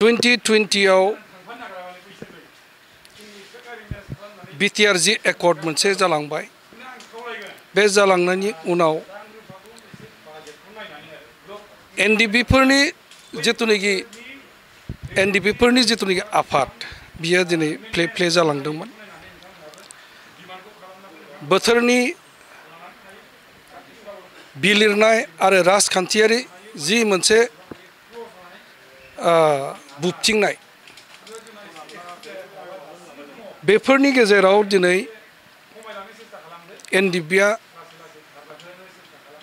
2020 BTR जि accord मोनसे जालांबाय बे जालांनायनि उनाव NDP फोरनि जितुनिखि आफाद बियो दिनै प्ले जालांदोंमोन बोथोरनि बिलिरनाय आरो राजखान्थियारि जि मोनसे बुबथिंनाय बेफोरनि गेजेराव दिनै NDPआ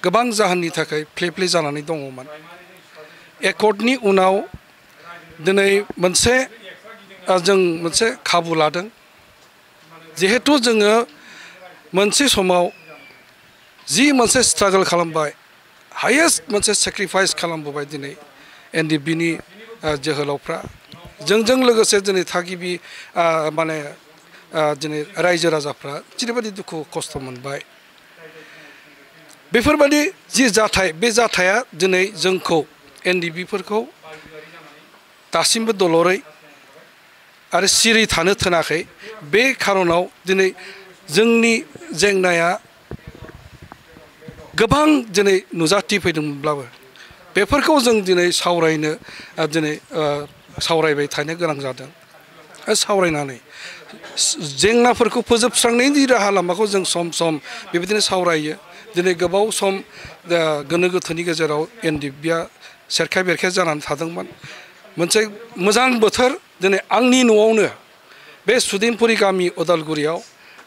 गोबां जाहोननि थाखाय प्ले जानानै दङमोन एकर्डनि उनाव दिनै जों मोनसे खाबु लादों जिहेतु जोङो मोनसे समाव जि मोनसे स्ट्रागल खालामबाय हायेस्ट मोनसे सेक्रिफाइस खालामबोबाय दिनै NDPनि जोहोलावफ्रा जोंजों लोगोसे दिनै थागिबि माने दिनै रायजो राजाफ्रा जेरैबायदि दुखु खस्थ' मोनबाय बेफोरबायदि जि जाथाय बे जाथाया दिनै जोंखौ NDPफोरखौ दासिमबो दलरै आरो सिरि थानो थोनाखै बे खारनाव दिनै जोंनि जेंनाया गोबां दिनै नुजाथिफैदोंमोनब्लाबो बेफोरखौ जों दिनै सावरायबाय थानो गोनां जादों सावरायनानै जेंनाफोरखौ फोजोबस्रांनायनि राहा लामाखौ जों सम सम बेबायदिनो सावरायो दिनै गोबाव सम गोनो गोथोनि गेजेराव NDPआ सेरखाय बेरखाय जानानै थादोंमोन मोनसे मोजां बोथोर दिनै आंनि न'आवनो बे सुदिमपुरि गामि उदालगुरियाव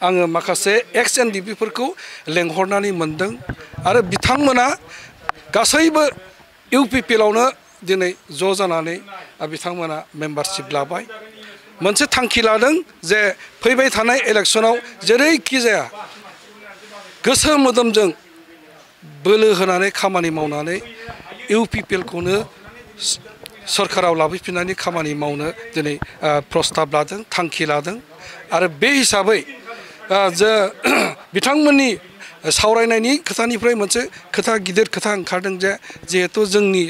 आङो माखासे एक्स NDPफोरखौ लेंहरनानै मोनदों आरो बिथांमोना गासैबो UPPLआवनो दिनै ज' जानानै बिथांमोना मेम्बारशिप लाबाय मोनसे थांखि लादों जे फैबाय थानाय इलेक्शनाव जेरैखि जाया गोसो मोदोमजों बोलो होनानै खामानि मावनानै UPPLखौनो सरकाराव लाबोफिननानै खामानि मावनो दिनै प्रस्ताब लादों थांखि लादों आरो बे हिसाबै बिथांमोननि सावरायनायनि खोथानिफ्राय मोनसे गिदिर खोथा ओंखारदों जे जिहेतु जोंनि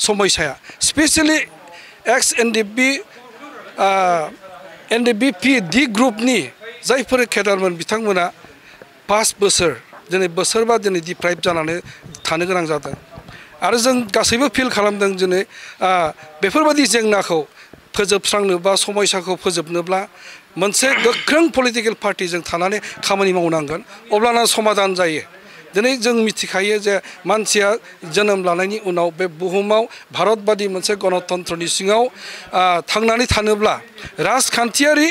समयसाया स्पेसियेलि एक्स NDP D ग्रुपनि जायफोर केडारमोन बिथांमोना 5 बोसोर दिनै बोसोरबा दिनै डिप्राइभ जानानै थानो गोनां जादों आरो जों गासैबो फिल खालामदों दिनै बेफोरबायदि जेंनाखौ फोजोबस्रांनोबा समयसाखौ फोजोबनोब्ला मोनसे गोख्रों पलिटिकेल पार्टिजों थानानै खामानि मावनांगोन अब्लाना समाधान जायो दिनै जों मिथिखायो जे मानसिया जोनोम लानायनि उनाव बे बुहुमाव भारत बादि मोनसे गणतन्त्रनि सिङाव थांनानै थानोब्ला राजखान्थियारि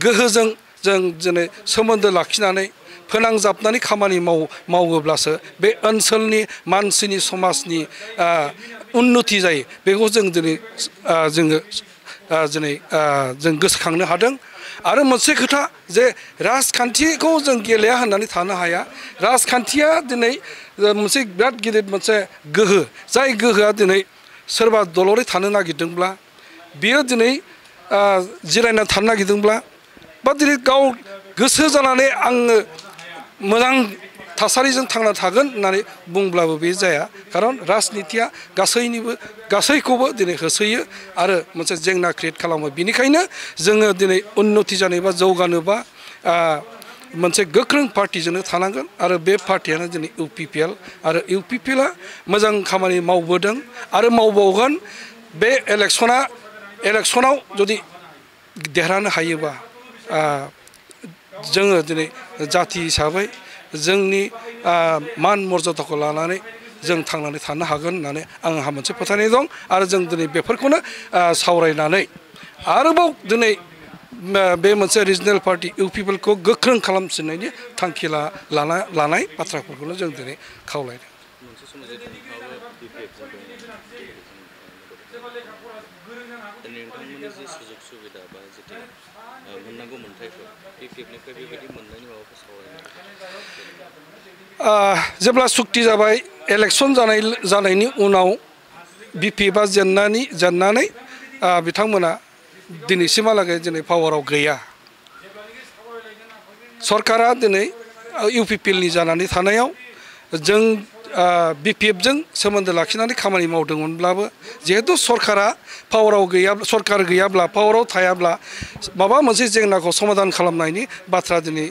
गोहोजों जों दिनै सोमोन्दो लाखिनानै फोनांजाबनानै खामानि मावोब्लासो बे ओनसोलनि मानसिनि समाजनि उन्नति जायो बेखौ जों दिनै जों गोसोखांनो हादों आरो मोनसे खोथा जे राजखान्थिखौ जों गेलेया होननानै थानो हाया राजखान्थिया दिनै मोनसे बिराद गिदिर मोनसे गोहो जाय गोहोआ दिनै सोरबा दलरै थानो नागिरदोंब्ला बियो दिनै जिरायना थानो नागिरदोंब्ला बा दिनै गाव गोसो जानानै आङो मोजां थासारिजों थांना थागोन होननानै बुंब्लाबो बे जाया खारन राजनितिया गासैखौबो दिनै होसोयो आरो मोनसे जेंना क्रियेट खालामो बिनिखायनो जोङो दिनै उन्नति जानोबा जौगानोबा मोनसे गोख्रों पार्टिजोंनो थानांगोन आरो बे पार्टियानो दिनै UPPL आरो UPPLआ मोजां खामानि मावबोदों आरो मावबावगोन बे इलेक्शनाव जुदि देरहानो हायोबा जोङो दिनै जाथि हिसाबै जोंनि मान मर्यादाखौ लानानै जों थांनानै थानो हागोन होननानै आंहा मोनसे फोथायनाय दं आरो जों दिनै बेफोरखौनो सावरायनानै आरोबाव दिनै बे मोनसे रिजनेल पार्टि UPPLखौ गोख्रों खालामफिननायनि थांखि लानाय बाथ्राफोरखौनो जों दिनै खावलायदों नोंथांमोननि जि सुजुग सुबिदा बा जितु मोननांगौ मोन्थायफोर BPFनिफ्राय बेबायदि मोननायनि माबाफोर सावरायनाय जेब्ला सुक्ति जाबाय इलेक्शन जानायनि उनाव BPFआ जेननानै बिथांमोना दिनैसिमहालागै दिनै पावाराव गैया सरकारा दिनै UPPLनि जानानै थानायाव जों BPF जों सोमोन्दो लाखिनानै खामानि मावदोंमोनब्लाबो जिहेतु सरकार गैयाब्ला पावाराव थायाब्ला माबा मोनसे जेंनाखौ समाधान खालामनायनि बाथ्रा दिनै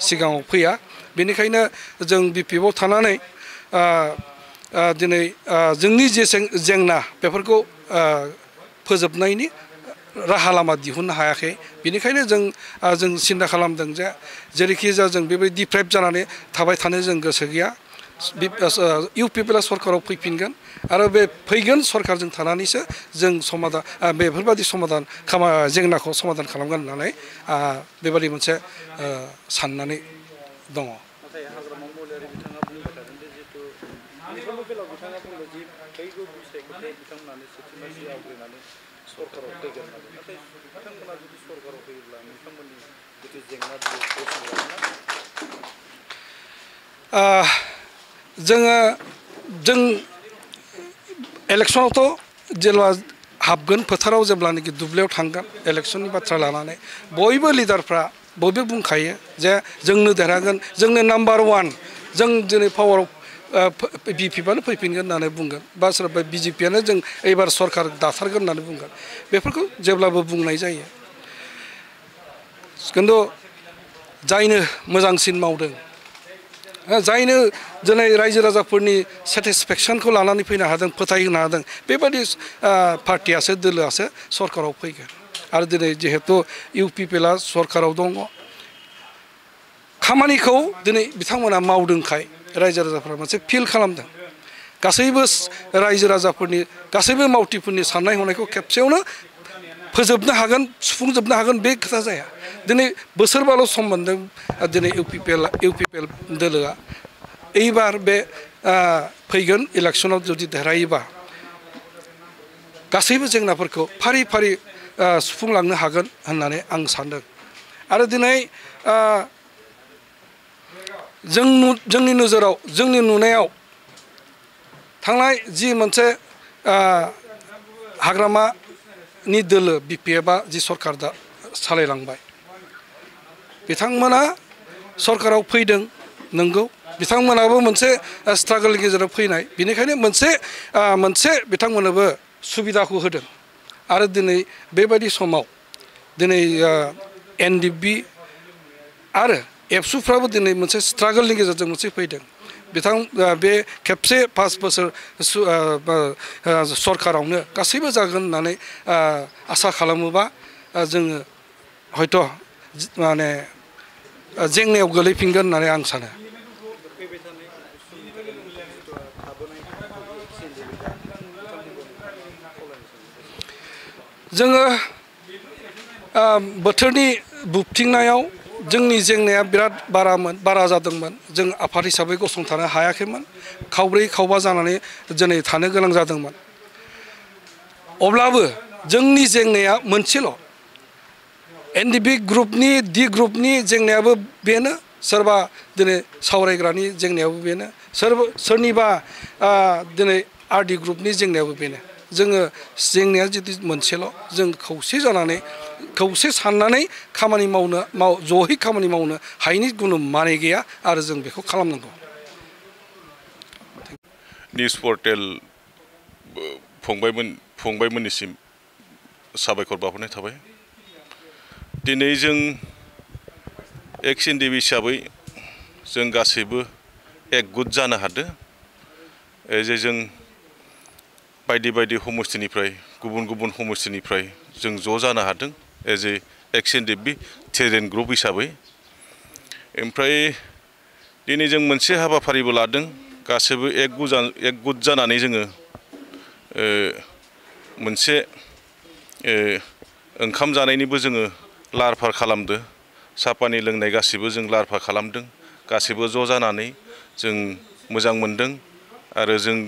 सिगाङाव फैया बेनिखायनो जों BPF आव थानानै दिनै जोंनि जे जेंना बेफोरखौ फोजोबनायनि राहा लामा दिहुननो हायाखै बेनिखायनो जों सिन्था खालामदों जे जेरैखि जाया जों बेबायदि डिप्राइभ जानानै थाबाय थानो जों गोसो गैया UPPL सरकाराव फैफिनगोन आरो बे फैगोन सरकारजों थानानैसो जों बेफोरबायदि जेंनाखौ समाधान खालामगोन होननानै बेबायदि मोनसे साननानै दङ। नाथाय हाग्रामा महिलारि बिथाङा बुंबाय थादों दि जिहेतु मोनफ्रोमबो बेलायाव बिथाङा बुंदों जि बैबो बिसायख'थियाव बिथांमोनानो सेथि आवग्रिनानै सरकाराव फैगोन होननानै नाथाय बिथांमोना जुदि सरकाराव फैयोब्ला नोंथांमोननि जिथु जेंना जों इलेक्सनावथ' जेब्ला हाबगोन फोथाराव जेब्लानोखि दुब्लियाव थांगोन इलेक्सननि बाथ्रा लानानै बयबो लिडारफ्रा बयबो बुंखायो जे जोंनो देरहागोन जोंनो नाम्बार 1 जों दिनै पावाराव BPF-आनो फैफिनगोन होननानै बुंगोन बा सोरबा BJP-आनो जों एबार सरकार दाथारगोन होननानै बुंगोन बेफोरखौ जेब्लाबो बुंनाय जायो खिन्थु जायनो मोजांसिन मावदों जायनो दिनै रायजो राजाफोरनि सेटिसफेक्सनखौ लानानै फैनो हादों फोथायहोनो हादों बेबायदि पार्टियासो दोलोआसो सरकाराव फैगोन आरो दिनै जिहेतु UPPL-आ सरकाराव दङ खामानिखौ दिनै बिथांमोना मावदोंखाय रायजो राजाफोरा मोनसे फिल खालामदों गासैबो रायजो राजाफोरनि गासैबो मावथिफोरनि साननाय हनायखौ खेबसेयावनो फोजोबनो हागोन सुफुंजोबनो हागोन बे खोथा जाया दिनै बोसोरबाल' सम मोनदों दिनै UPPL दोलोआ एबार बे फैगोन इलेक्सनाव जुदि देरहायोबा गासैबो जेंनाफोरखौ फारि फारि सुफुंलांनो हागोन होननानै आं सानदों आरो दिनै जोंनि नोजोराव जोंनि नुनायाव थांनाय जि मोनसे हाग्रामानि दोलो BPF-आ जि सरकार दा सालायलांबाय बिथांमोना सरकाराव फैदों नंगौ बिथांमोनाबो मोनसे स्ट्रागलनि गेजेराव फैनाय बेनिखायनो मोनसे बिथांमोननोबो सुबिदाखौ होदों आरो दिनै बेबायदि समाव दिनै NDB आरो एबसुफ्राबो दिनै मोनसे स्ट्रागलनि गेजेरजों मोनसे फैदों बे खेबसे 5 बोसोर सरकारावनो गासैबो जागोन होननानै आसा खालामोबा जोङो हयथ' माने जेंनायाव गोलैफिनगोन होननानै आं सानो जोङो बोथोरनि बुबथिंनायाव जोंनि जेंनाया बिराद बारा जादोंमोन जों आफाद हिसाबै गसंथानो हायाखैमोन खावब्रै खावबा जानानै दिनै थानो गोनां जादोंमोन अब्लाबो जोंनि जेंनाया मोनसेल' NDB ग्रुपनि D ग्रुपनि जेंनायाबो बेनो सोरबा दिनै सावरायग्रानि जेंनायाबो बेनो सोरनिबा दिनै RD ग्रुपनि जेंनायाबो बेनो जोङो जेंनाया जुदि मोनसेल' जों खौसे साननानै खामानि जयै खामानि मावनो हायैनि खुनु माने गैया आरो जों बेखौ खालामनांगौ निउस पर्टेल फंबायमोननिसिम साबायखर बावहरनाय थाबाय दिनै जों एक्स NDB हिसाबै जों गासैबो एकगुट जानो हादों जे जों बायदि समस्थिनिफ्राय गुबुन समस्थिनिफ्राय जों ज' जानो हादों as a X NDB terrain group हिसाबै ओमफ्राय दिनै जों मोनसे हाबाफारिबो लादों गासैबो एकगुट जानानै जोङो मोनसे ओंखाम जानायनिबो जोङो लाहार फाहार खालामदों साहा पानि लोंनाय गासैबो जों लाहार फाहार खालामदों गासैबो ज' जानानै जों मोजां मोनदों आरो जों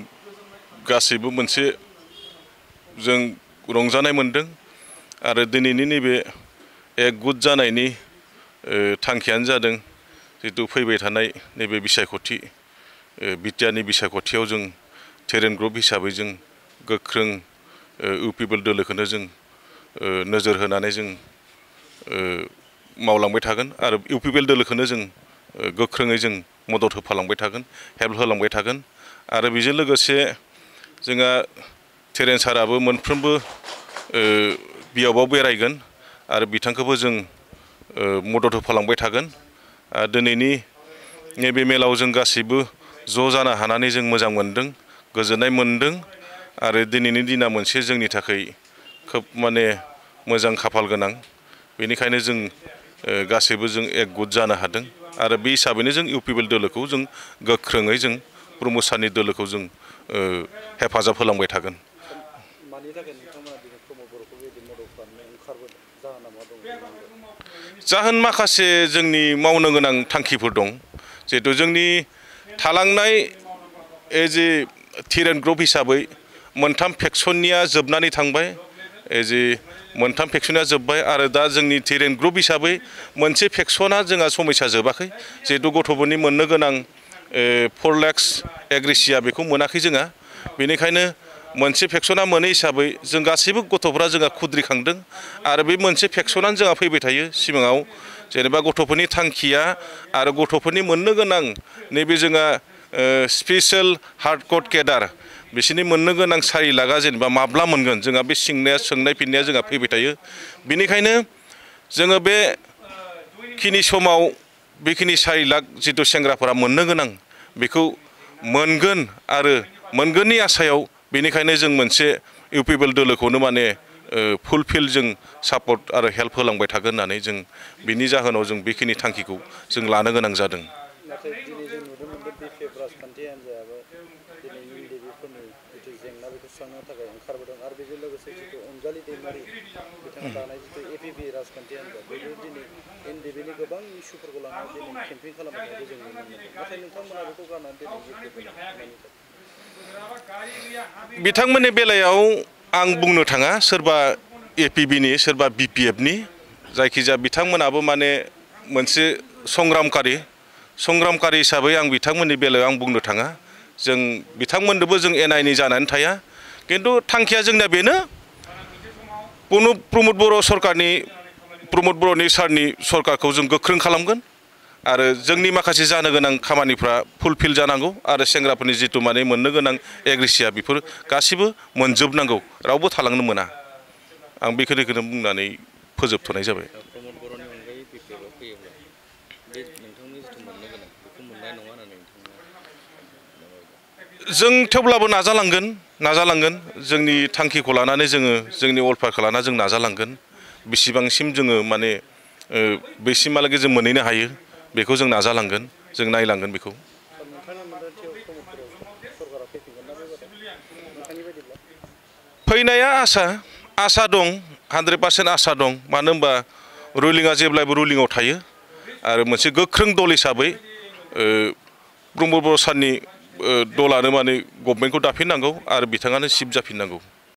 गासैबो मोनसे जों रंजानाय मोनदों आरो दिनैनि नैबे एकगुट जानायनि थांखियानो जादों जितु फैबाय थानाय नैबे बिसायख'थि बिटिआरनि बिसायख'थियाव जों टेरेन ग्रुप हिसाबै जों गोख्रों UPPL दोलोखौनो जों नोजोर होनानै जों मावलांबाय थागोन आरो UPPL दोलोखौनो जों गोख्रोङै जों मदद होफालांबाय थागोन हेल्प होलांबाय थागोन आरो बेजों लोगोसे जोंहा टेरेन साराबो मोनफ्रोमबो बियाबाव बेरायगोन आरो बिथांखौबो जों मदद होफालांबाय थागोन। दिनैनि नैबे मेलाव जों गासैबो ज' जानो हानानै जों मोजां मोनदों, गोजोननाय मोनदों आरो दिनैनि दिना मोनसे जोंनि थाखाय खोब माने मोजां खाफाल गोनां। बेनिखायनो जों गासैबो जों एकजुट जानो हादों आरो बे हिसाबैनो जों इउपिपिएल दोलोखौ जों गोख्रोङै जों प्रमद सारनि दोलोखौ जों हेफाजाब होलांबाय थागोन। मानि थाखाय नोंथांमोना दिनै प्रमद बर'खौ बेबायदि मदद खालामनो ओंखारबोदों? जाहोना मा दं? जाहोन माखासे जोंनि मावनो गोनां थांखिफोर दं। जिहेतु जोंनि थालांनाय जे थिरेन ग्रुप हिसाबै मोनथाम फेक्सननिया जोबनानै थांबाय, जे मोनथाम फेक्सना जोब्बाय आरो दा जोंनि थिरेन ग्रुप हिसाबै मोनसे फेक्सना जोंहा समयसा जोबाखै। जिहेतु गथ'फोरनि मोननो गोनां 4 लाख एग्रेसिया बेखौ मोनाखै जोंहा। बेनिखायनो मोनसे फेक्सना मोनै हिसाबै जों गासैबो गथ'फोरा जोंहा खुद्रिखांदों आरो बे मोनसे फेक्सनानो जोंहा फैबाय थायो सिमाङाव। जेनेबा गथ'फोरनि थांखिया आरो गथ'फोरनि मोननो गोनां नैबे जोंहा स्पेसियेल हार्डक'र केडार बिसोरनि मोननो गोनां 4 लाखआ जेनेबा माब्ला मोनगोन, जोंहा बे सोंनाय फिननाया जोंहा फैबाय थायो। बेनिखायनो जोङो बेखिनि समाव बेखिनि 4 लाख जिथु सेंग्राफोरा मोननो गोनां बेखौ मोनगोन आरो मोनगोननि आसायाव बेनिखायनो जों मोनसे इउपिपिएल दोलोखौनो माने फुलफिल जों सापर्ट आरो हेल्प होलांबाय थागोन होननानै जों बिनि जाहोनाव जों बेखिनि थांखिखौ जों लानो गोनां जादों। नाथाय दिनै जों नुनो मोनदों बिपिएफ राजखान्थि हान्जायाबो दिनै एनडिएफबिफोरनि जिथु जेंना बेखौ सुस्रांनो थाखाय ओंखारबोदों आरो बेजों लोगोसे जिथु अनजालि दैमारि बिथाङा दानाय जिथु एपिपि राजखान्थि हान्जा बेबो दिनै एनडिएफबिनि गोबां इस्युफोरखौ लानानै दिनै केम्पेइन खालामनायखौ जों नुनो मोनदों। नाथाय नोंथांमोना बेखौ गारनानै दिनै बिपिएफ बिथांमोननि बेलायाव आं बुंनो थाङा सोरबा एपिबिनि सोरबा बिपिएफनि, जायखिजाया बिथांमोनाबो माने मोनसे संग्रामकारि हिसाबै आं बिथांमोननि बेलायाव आं बुंनो थाङा। जों बिथांमोननोबो जों एना-एनि जानानै थाया, खिन्थु थांखिया जोंना बेनो प्रमद बर'नि सारनि सरकारखौ जों गोख्रों खालामगोन आरो जोंनि माखासे जानो गोनां खामानिफ्रा फुलफिल जानांगौ आरो सेंग्राफोरनि जिथु माने मोननो गोनां एग्रेसिया बेफोर गासिबो मोनजोबनांगौ, रावबो थालांनो मोना। आं बेखिनिखौनो बुंनानै फोजोबथ'नाय जाबाय। प्रमद बर'नि अनगायै बिपिएफआव फैयोब्ला बे नोंथांनि जिथु मोननो गोनां बेखौ मोननाय नङा होननानै नोंथाङा? जों थेवब्लाबो नाजालांगोन जोंनि थांखिखौ लानानै जोङो जोंनि अल्पारखौ लानानै जों नाजालांगोन। बेसिबांसिम जोङो माने बेसिमहालागै जों मोनहैनो हायो बेखौ जों नाजालांगोन, जों नायलांगोन बेखौ। नोंथांनि मोनदांथियाव प्रमद बर' सरकारा फैफिनगोन ना बेबायदि नोंथांनि बायदिब्ला? फैनाया आसा दं, 100% आसा दं। मानो होनबा रुलिंआ जेब्लायबो रुलिंआव थायो आरो मोनसे गोख्रों दल हिसाबै प्रमद बर' सारनि दलानो माने गभर्नमेन्टखौ दाफिननांगौ आरो बिथाङानो चिफ जाफिननांगौ।